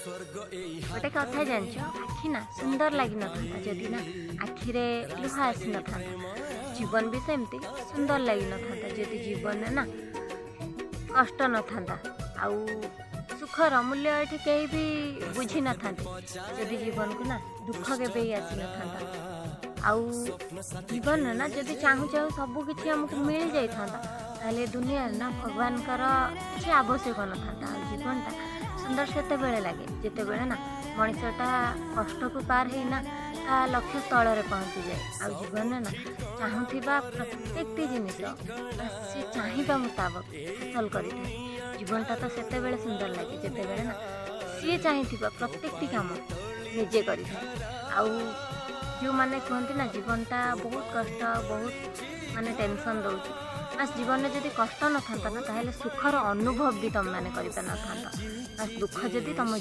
ଗୋଟେ କଥା ଜାଣିଛ, ଆଖି ନା ସୁନ୍ଦର ଲାଗିନଥାନ୍ତା ଯଦି ନା ଆଖିରେ ଲୁହ ଆସିନଥାନ୍ତା। ଜୀବନ ବି ସେମିତି ସୁନ୍ଦର ଲାଗିନଥାନ୍ତା ଯଦି ଜୀବନରେ ନା କଷ୍ଟ ନଥାନ୍ତା। ଆଉ ସୁଖର ମୂଲ୍ୟ ଏଠି କେହି ବି ବୁଝିନଥାନ୍ତେ ଯଦି ଜୀବନକୁ ନା ଦୁଃଖ କେବେ ହିଁ ଆସିନଥାନ୍ତା। ଆଉ ଜୀବନରେ ନା ଯଦି ଚାହୁଁ ଚାହୁଁ ସବୁ କିଛି ଆମକୁ ମିଳିଯାଇଥାନ୍ତା, ତାହେଲେ ଦୁନିଆରେ ନା ଭଗବାନଙ୍କର କିଛି ଆବଶ୍ୟକ ନଥାନ୍ତା। ଆଉ ଜୀବନଟା ସୁନ୍ଦର ସେତେବେଳେ ଲାଗେ ଯେତେବେଳେ ନା ମଣିଷଟା କଷ୍ଟକୁ ପାର ହେଇ ନା ତା ଲକ୍ଷ୍ୟ ସ୍ଥଳରେ ପହଞ୍ଚିଯାଏ। ଆଉ ଜୀବନରେ ନା ଚାହୁଁଥିବା ପ୍ରତ୍ୟେକଟି ଜିନିଷ ସେ ଚାହିଁବା ମୁତାବକ ହାସଲ କରିଥାଏ। ଜୀବନଟା ତ ସେତେବେଳେ ସୁନ୍ଦର ଲାଗେ ଯେତେବେଳେ ନା ସିଏ ଚାହିଁଥିବା ପ୍ରତ୍ୟେକଟି କାମ ନିଜେ କରିଥାଏ। ଆଉ ଯେଉଁମାନେ କୁହନ୍ତି ନା ଜୀବନଟା ବହୁତ କଷ୍ଟ, ବହୁତ ମାନେ ଟେନସନ୍ ଦେଉଛି, ବାସ୍ ଜୀବନରେ ଯଦି କଷ୍ଟ ନଥାନ୍ତା ନା, ତାହେଲେ ସୁଖର ଅନୁଭବ ବି ତୁମେମାନେ କରିପାରିନଥାନ୍ତ। ବାସ୍ ଦୁଃଖ ଯଦି ତୁମ